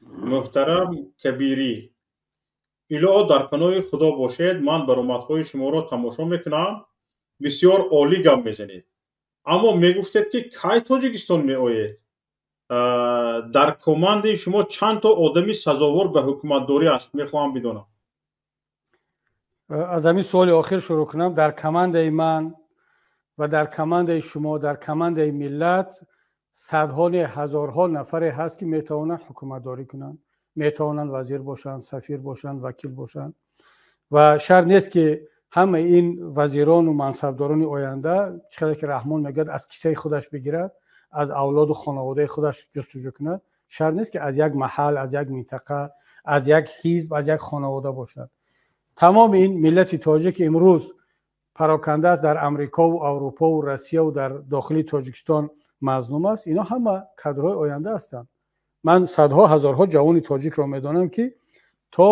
Муҳтарам Кабирӣ, илоҳо дар паноҳи Худо бошед. Ман баромадҳои шуморо тамошо мекунам, бисёр олӣ гап мезанед. Аммо мегуфтед, ки кай Тоҷикистон меоед? Дар командаи шумо чанд то одами сазовор ба ҳукуматдорӣ аст, мехоҳам бидонам. Аз ҳамин суоли охир шурӯъ кунам. Дар командаи ман ва дар командаи шумо, дар командаи миллат садҳо не, ҳазорҳо нафаре ҳаст, ки метавонанд ҳукуматдорӣ кунанд, метавонанд вазир бошанд, сафир бошанд, вакил бошанд. Ва шарт нест, ки ҳамаи ин вазирону мансабдорони оянда, чӣ қадар ки Раҳмон мегӯяд, аз кисаи худаш бигирад, аз авлоду хонаводаи худаш ҷустуҷӯ кунад. Шарт нест, ки аз як маҳал, аз як минтақа, аз як ҳизб, аз як хонавода бошад. Тамоми ин миллати тоҷик имрӯз пароканда аст дар Амрикову Аврупову Россияву дар дохили Тоҷикистон мазлум аст, ино ҳама кадрҳои оянда ҳастанд. Ман садҳо, ҳазорҳо ҷавони тоҷикро медонам, ки то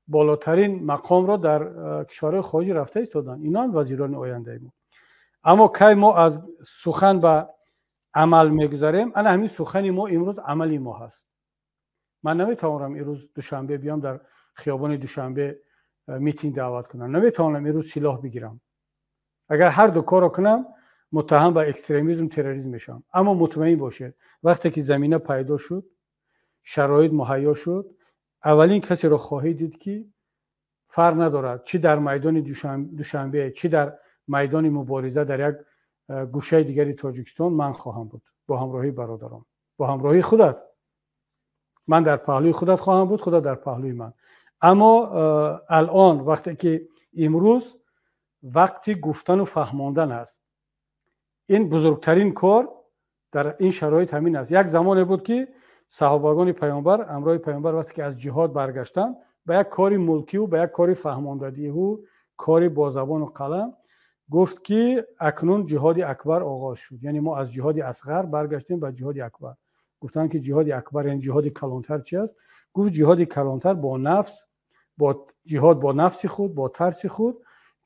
болотарин мақомро дар кишварҳои хориҷӣ рафта истоданд. Иноам вазирони ояндаи мо. Аммо кай мо аз сухан ба амал мегузарем? Ана ҳамин сухани мо имрӯз амали мо ҳаст. Ман наметавонам имрӯз Душанбе биём, дар хиёбони Душанбе митинг даъват кунам. Наметавонам имрӯз силоҳ бигирам. Агар ҳар ду корро кунам, муттаҳам ба экстремизм, терроризм мешавам. Аммо мутмаин бошед, вақте ки замина пайдо шуд, шароит муҳайё шуд, аввалин касеро хоҳед дид, ки фарқ надорад, чӣ дар майдони Душанбе, чӣ дар майдони мубориза дар як гӯшаи дигари Тоҷикистон, ман хоҳам буд бо ҳамроҳии бародарон, бо ҳамроҳии худат. Ман дар паҳлӯи худат хоҳам буд, худат дар паҳлӯи ман. Аммо алон вақте ки имрӯз вақти гуфтану фаҳмондан аст, ин бузургтарин кор дар ин шароит ҳамин аст. Як замоне буд, ки саҳобагони паёмбар ҳамроҳи паёмбар, вақте ки аз ҷиҳод баргаштанд, ба як кори мулкиву ба як кори фаҳмондадиҳу кори бо забону қалам гуфт, ки акнун ҷиҳоди акбар оғоз шуд. Яъне мо аз ҷиҳоди асғар баргаштем ба ҷиҳоди акбар. Гуфтанд, ки ҷиҳоди акбар, яъне ҷиҳоди калонтар чи аст? Гуфт: ҷиҳоди калонтар бо нафс, бо ҷиҳод бо нафси худ, бо тарси худ,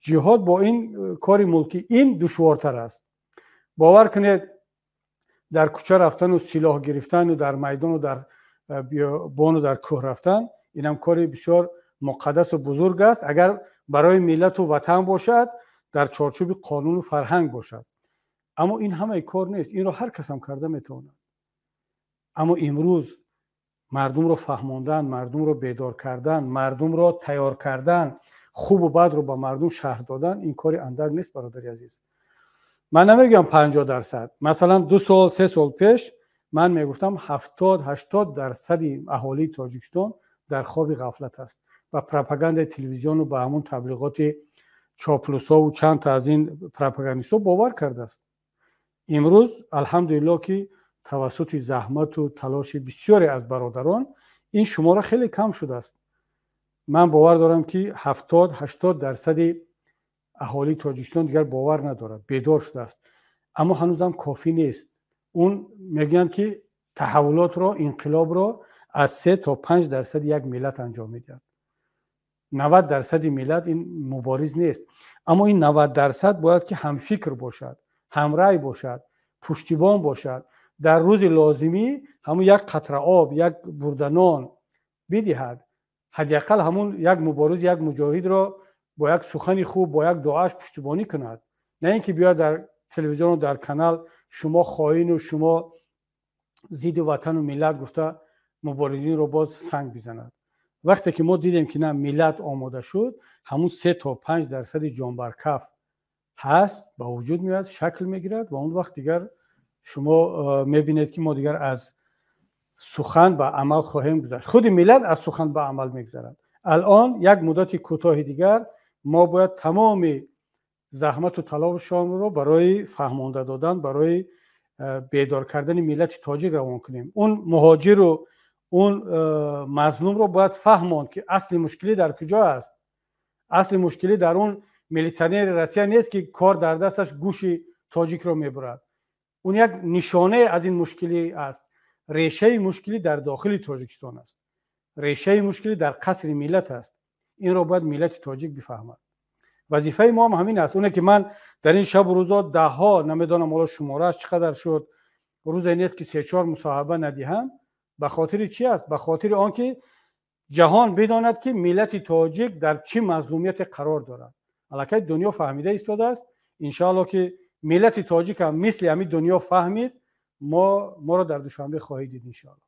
ҷиҳод бо ин кори мулкӣ, ин душвортар аст. Бовар кунед, дар кӯча рафтану силоҳ гирифтану дар майдону дар биёбону дар кӯҳ рафтан, инам кори бисёр муқаддасу бузург аст, агар барои миллату ватан бошад, дар чорчӯби қонуну фарҳанг бошад. Аммо ин ҳамаи кор нест. Инро ҳар касам карда метавонад. Аммо имрӯз мардумро фаҳмондан, мардумро бедор кардан, мардумро тайёр кардан, хубу бадро ба мардум шарҳ додан, ин кори андак нест, бародари азиз. Ман намегӯям 50%. Масалан, 2 сол, 3 сол пеш ман мегуфтам, 70-80 дарсади аҳолии Тоҷикистон дар хоби ғафлат аст ва пропагандаи телевизиону ба ҳамун таблиғоти чоплусову чанд та аз ин пропагандистҳо бовар кардааст. Имрӯз, алҳамдулилло, ки тавассути заҳмату талоши бисёре аз бародарон ин шумора хеле кам шудааст. Ман бовар дорам, ки 70-80 дарсади аҳолии Тоҷикистон дигар бовар надорад, бедор шудааст. Аммо ҳанӯзам кофӣ нест. Он мегӯянд, ки таҳаввулотро, инқилобро аз 3 то 5 дарсади як миллат анҷом медиҳад. 90 дарсади миллат ин мубориз нест. Аммо ин 90% бояд ки ҳамфикр бошад, ҳамрай бошад, пуштибон бошад, дар рӯзи лозимӣ ҳамун як қатра об, як бурданон бидиҳад, ҳадди ақал ҳамун як мубориз, як муҷоҳидро бо як сухани хуб, бо як дуоаш пуштибонӣ кунад, на ин ки биёяд дар телевизиону дар канал шумо хоину шумо зидди ватану миллат гуфта, муборизинро боз санг бизанад. Вақте ки мо дидем, ки на, миллат омода шуд, ҳамун 3 то 5 дарсади ҷонбаркаф ҳаст, ба вуҷуд меояд, шакл мегирад ва он вақт дигар шумо мебинед, ки мо дигар аз сухан ба амал хоҳем гузашт. Худи миллат аз сухан ба амал мегузарад. Алон як муддати кӯтоҳи дигар мо бояд тамоми заҳмату талошонро барои фаҳмонда додан, барои бедор кардани миллати тоҷик равон кунем. Он муҳоҷиру он мазлумро бояд фаҳмонд, ки асли мушкилӣ дар куҷо аст. Асли мушкилӣ дар он милитсионери Россия нест, ки кор дар дасташ гӯши тоҷикро мебурад. Он як нишонае аз ин мушкилӣ аст. Решаи мушкилӣ дар дохили Тоҷикистон аст, решаи мушкилӣ дар қасри миллат аст. Инро бояд миллати тоҷик бифаҳмад. Вазифаи мо ҳам ҳамин аст. Оне ки ман дар ин шабу рӯзо даҳҳо, намедонам ҳоло шуморааш чӣ қадар шуд, рӯзе нест, ки се-чор мусоҳиба надиҳам. Ба хотири чӣ аст? Ба хотири он ки ҷаҳон бидонад, ки миллати тоҷик дар чӣ мазлумияте қарор дорад. Аллакай дунё фаҳмида истодааст. Иншоалло, ки миллати тоҷик ҳам мисли ҳамин дунё фаҳмид, мо моро дар Душанбе хоҳед дид, иншоалло.